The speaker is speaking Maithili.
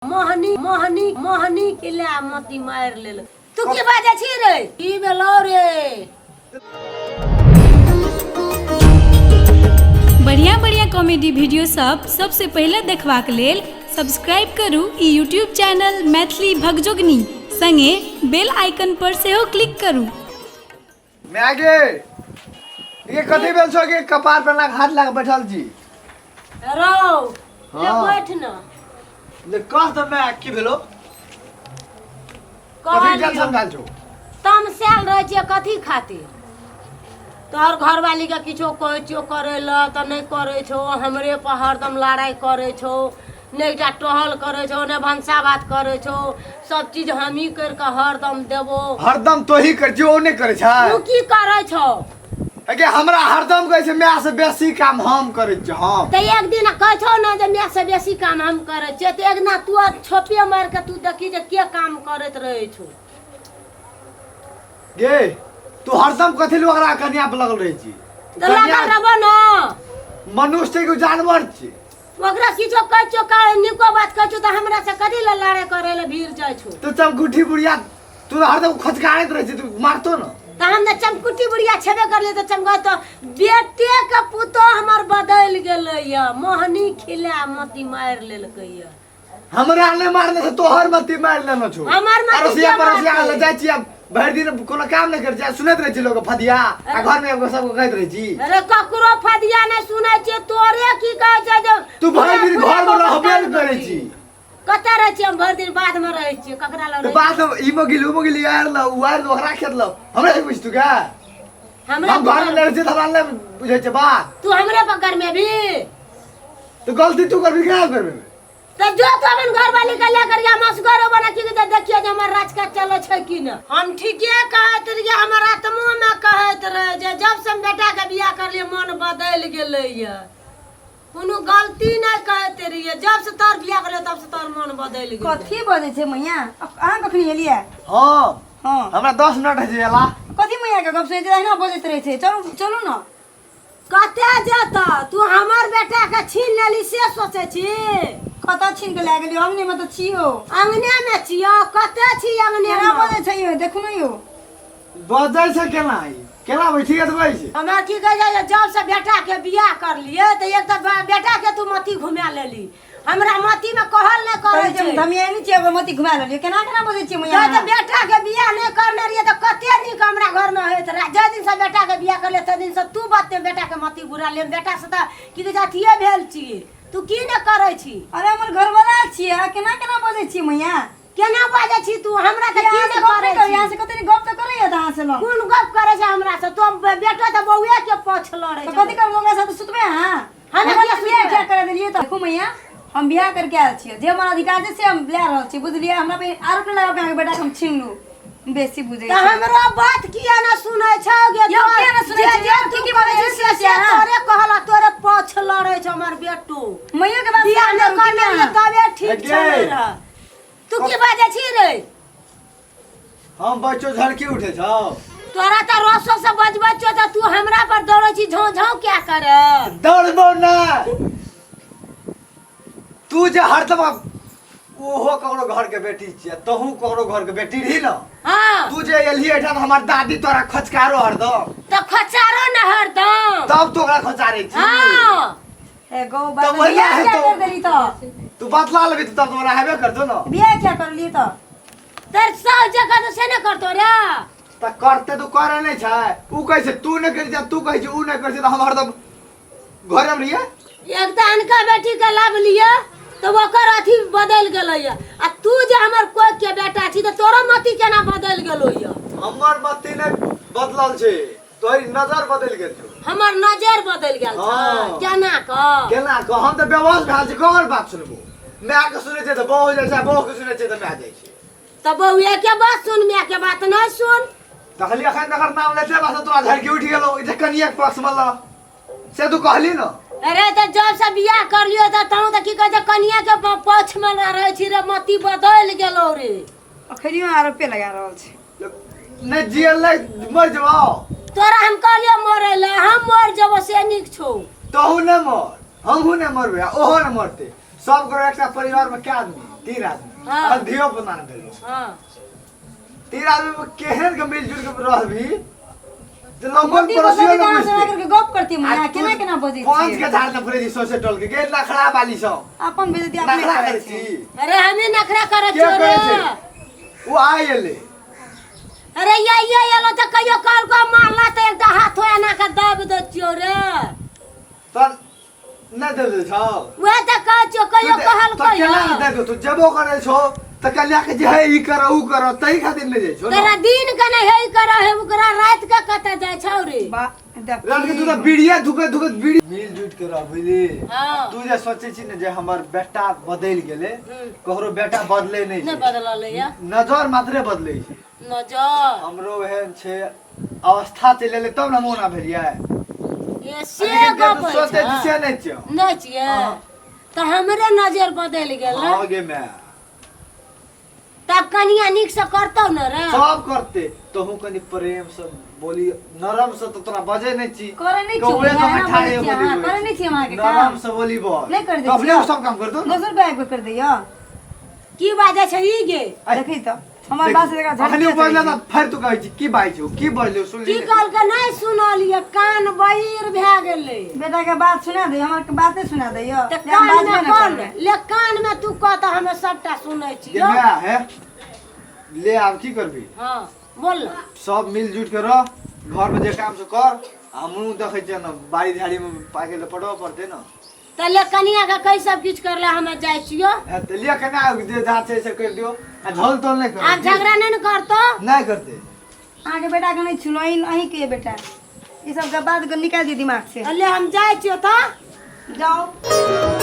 मोहनी मोहनी मोहनी के ले मोती मारि लेल। तू की बाजै छी रे? की भेलौ रे? बढ़िया बढ़िया कॉमेडी वीडियो सब सबसे पहिले देखबाक लेल सब्सक्राइब करू ई यूट्यूब चैनल मैथिली भगजोगनी, संगे बेल आइकन पर सेहो क्लिक करू। माय गे, ये कथी भेल छौ गे? कपार पर लाग हाथ लाग बैठल छी। रौ ले। हाँ। बैठ न। ले कह तऽ माय, की भेलो? कथी कहलियौ। टेंशन भेल छौ? तमसायल रहै छियै कथी खातिर? तोहर घरवाली के किछो कहै छियौ करै लए तऽ नहि करै छौ, हमरे पर हरदम लड़ाइ करै छौ। नहि एकटा टहल करै छौ, नहि भनसा भात करै छौ, सब चीज हमही करि कऽ हरदम देबो। हरदम तोही कर छियौ, ओ नहि करै छै? तू की करै छौ? अगे हमरा हरदम कहै छै माय से बेसी काम हम करै छियै हम। तऽ एक दिन कहै छौ ने जे माय से बेसी काम हम करै छियै, तऽ एक दिना तू छोपे मारि कऽ तू देखी जे के काम करैत रहै छौ। गे, तू हरदम कथी लए ओकरा कनिया पर लगल रहै छी? तऽ लागल रहबो ने। मनुष्य छै कि जानवर छै? ओकरा किछो कहै छियौ, का नीको बात कहै छियौ तऽ हमरा से कथी लए लड़ाइ करै लए भीड़ जाइ छौ? तू चमकुठी बुढ़िया, तू हरदम खचकारैत रहै छी, तू मारतो न। तऽ हम ने चमकुटी बुढ़िया छेबे करलियै तऽ चमका तऽ बेटे के पुतोह हमर बदलि गेलैया, मोहनी खिला मोती मारि लेलकैया। हमरा नहि मारने छै, तोहर मती मारि लेने छौ। हमर मती अड़ोसिया के पड़ोसिया मारतै? लग जाइ छी, आब भरि दिन कोनो काम नहि करै छी, आ सुनैत रहै छी लोक फदिया, आ घर मे सबके कहैत रहै छी। अरे ककरो फदिया नहि सुनै छियै, तोरे की कहै छै जे तू भरि दिन पूरा घर मे पूरा रहबे नहि करै छी। कतऽ रहै छियै हम? भरि दिन बाध मे रहै छियै, ककरा लग तऽ रहै? बात मे ई मे गेली, उ मे गेली, आर ल उ आर ओकरा खेत ल, हमरा से पूछ तू का? हमरा हम घर मे नहि रहै छियै तऽ हमरा नहि बुझै छै बात। तू हमरे पर गर्मे भी तो गलती तू करबी, केना करबी? तऽ जो तू अपन घरवाली के लेकर या मसगरो बना की तऽ देखियो जे हमर राज काज चलै छै कि न। हम ठीके कहैत रहियै, हमर आत्मो मे कहैत रहे जे जब से हम बेटा के बियाह करलियै मन बदलि गेलैया। कोनो गलती नहि कहैत रहियै, जब से तोहर बियाह करलियै तब से तोहर मन बदलि गेलै। कथी बजै छै मैया? अहाँ कखनी एलियै? हम? हँ। हमरा 10 मिनट होइ छै एला। कथी मैया के गप सुनै छै? अहिना बजैत रहै छै। चलू चलू ने। कतऽ जेतऽ? तू हमर बेटा के छीन लेली से सोचै छी? कतऽ छीन के लए गेलियौ? अंगने मे तऽ छियौ। अंगने मे छियौ? कतऽ छी अंगने केना मे? बजै छै यौ, देखू ने यौ। बजै छै केना ई? केना बैठी के तऽ बजै छै? हमरा की कहै छै, जब से बेटा के बियाह करलियै तऽ एक तऽ बेटा के तू मती घुमा लेली, हमरा मती में कहल नहि करै कहै छै छै। धमियानी छियै, ओकर मती घुमा लेलियै। केना केना बजै छियै मैया? तऽ बेटा के बियाह नहि करने रहियै तऽ कते नीक हमरा घर में होइत रहे। जाहि दिन से बेटा के बियाह करलियै ताहि दिन से तू बाते बेटा के मती घुरा ले। बेटा से तऽ की कहै छै अथिये भेल छी, तू की नहि करै छी? अरे हमर घरवाला छियै, अहाँ केना केना बजै छियै मैया? केना बाजै छी तू हमरा? तऽ की अहाँ से नहि गप करै नहि करू, छी? अहाँ से कते गप तऽ करैया तऽ अहाँ से लग। कोन गप करै छै हमरा से? तो बेटो तऽ बौए के पछ लड़ै तऽ छै। कथी करबै? ओकरा साथ सुतबै अहाँ? हम हमरा किया बियाह सुतबै? किया करा देलियै? तऽ देखू मैया, हम बियाह करके आयल छियै, जे हमर अधिकार छै से हम लए रहल छी, बुझलियै? हमरा पे आरोप नहि लगाउ कि अहाँके बेटाके हम छीन लू। बेसी बुझै तऽ छै। हमरो बात किया ने सुनै छौ गे? यौ, किया ने सुनै जे छै? जे की तू की करै बजै छी छै से से अहाँ? तोरे कहला, तोरे पछ लड़ै छौ हमर बेटो। मैयो के बात बियाह सुनल नहि करू की करने रहियै अहाँ? तबे ठीक अगे। छलै रह। तू की बाजै छी रे? हम बच्चो झड़की उठे छौ। तोरा तऽ रसो से बजबै छौ तऽ तू हमरा पर दौड़ै छी झौं झौं क्या करे? दौड़बो ना। तू जे हरदम ओहो ककरो घर के बेटी छियै, तहू ककरो घर के बेटी रही न। हाँ। तू जे एलही एहिठाम, हमर दादी तोरा खचकारो हरदम। तऽ खचारो न हरदम। तब तू ओकरा खचारे छी? हाँ। ए गौ तऽ बात वही बियाह हेतौ। क्या कर देली तऽ? तू बदला लेबी तऽ तब तोरा हेबे करतो न। बियाह क्या कर लिए तऽ? तर सब जगह तऽ से ने करतो रे। तऽ करते तो करे नहि छै। उ कहै छै तू नहि करै छै, तू कहै छै उ नहि करै छै, तऽ हम हरदम घरे मे रहियै। एक तऽ अनका बेटी के लाभ लिअ तऽ ओकर अथी बदलि गेलैया, आ तू जे हमर कोइ के बेटा छी तऽ तोरो मति केना बदलि गेलो यऽ? हमर मति नहि बदलल छै, तोहरी नजर बदलि गेल छौ। हमर नजर बदलि गेल छै? हाँ। केना कऽ? केना कऽ? हम तऽ बेबस भेल छी, ककर बात सुनबो? माय के सुनै छै तऽ बहु हो जाइ छै, आ बहु के सुनै छै तऽ माय जाइ छै। तऽ बौए के बात सुन, माय के बात नहि सुन। देखली अखन तकर नाम लेते बस तोरा झड़की उठि गेलो, ई जे कनिया के पक्ष में ल से तू कहली न। अरे तऽ जब से बियाह करलियो तऽ तहु तऽ की कहै छै कनिया के पक्ष में रहै छी रे, मति बदलि गेलो रे। अखनियो आरोपे लगा रहल छै। नहि जियल नहि मर जबो। तोरा हम कहलियो मरै लए? हम मर जेबो से नीक छौ। तहू नहि मर, हमहूँ नहि मरबै आ ओहो नहि मरतै। सब गोरा एकटा परिवार में कै आदमी? तीन आदमी। हाँ। और धियो पुता नहि भेलो। हाँ। तीन आदमी में केहन के मिलजुल के रहबी जे लोगन मोती पड़ोसियो बजै ने अहाँ से बुझते। करके गप करती मुनिया, केना केना बजै पंच छियै? के झाड़ न फुरे छी सोसे टोल के गे नखरा वाली सब। अपन बेइज्जती अपने नखरा करै करै छी। छी। अरे हमे नखरा करै के छियो करै रे। छै? ओ आइ एलै। अरे ये ये एलो तऽ कहियो कहल को मारला तऽ एकटा हाथ एना के दाबि दै छियो रे। तहन नहि दे दै छौ? वएह तऽ कहै छियो, कहियो कहल तऽ केना कहियो नहि दे दो? तू जेबो करै छौ तऽ कलिया के जे है ई कर ऊ कर, तही खातिर नहि जाइ छौ ने। तोरा दिन के नहि हे कर हे, ओकरा राति के कतऽ जाइ छौ रे? बा देख। रात के तू तऽ बीड़िया धुके धुके बीड़ी मिल जुट के रह, बुझली? हाँ। तू जे सोचै छी ने जे हमर बेटा बदलि गेलै, हम्म। ककरो बेटा बदलै नहि नहि छै। बदलल या नजर मात्रे बदलै छै। नजर। हमरो एहन छै अवस्था चलि एलै तब ने हम ओना भेलियै। ये से लेकिन जे गप तू सोचै छी छै। से नहि छियौ। नहि छियै? हाँ। तऽ हमरे नजर बदलि गेल ने। हँ गे माय। तब कनिया नीक से करतौ ने रे? सब करते, तोहू कनि प्रेम से बोली, नरम से तऽ तोरा बजै नहि छी। करै नहि छी, कौए एना तऽ बजै ठाढ़े छी बोली अहाँ, बोलै करै छी। नहि छी हम अहाँके नरम काम। से बोली बोल। नहि कर दै तऽ अपने छियौ। सब काम करतौ ने। दोसर कोइ आबि कऽ कर दैय। की बाजै छै ई गे? देखी तऽ हमर बात से एकरा अखनी झटके बजला चलै तऽ फेर तू कहै छी की बाजै छौ, की बजलौ सुनली की नहि? कहलकै नहि सुनलियै, कान बहिर भए गेलै। छै। बेटा के बात सुना दे, हमर के बात नहि सुना दैय। तऽ जे हम कान बाजबे मे नहि कोन करबै। ले, कान मे तू कह तऽ हमे सबटा सुनै गे छियौ। माय हे ले, आब की करबी? हँ बोल ने। सब मिल जुट के रह, घर में जे काम से कर, हमहूँ देखै छियै ने बाड़ी झाड़ी में पाके तऽ पटबऽ पड़तै ने। तऽ ले कनिया के कई सब किछु करला, हमे जाइ छियौ। हे तऽ लिअ, केना जे जा छै से करि दियौ आ झोल तोल नहि आब करब। झगड़ा नहि ने करतौ? नहि करतै। अहाँके बेटा के नहि छुलौ, अहीं के बेटा। ई सब के बात के निकालि दियौ दिमाग से। ले हम जाइ छियौ तऽ। जाओ।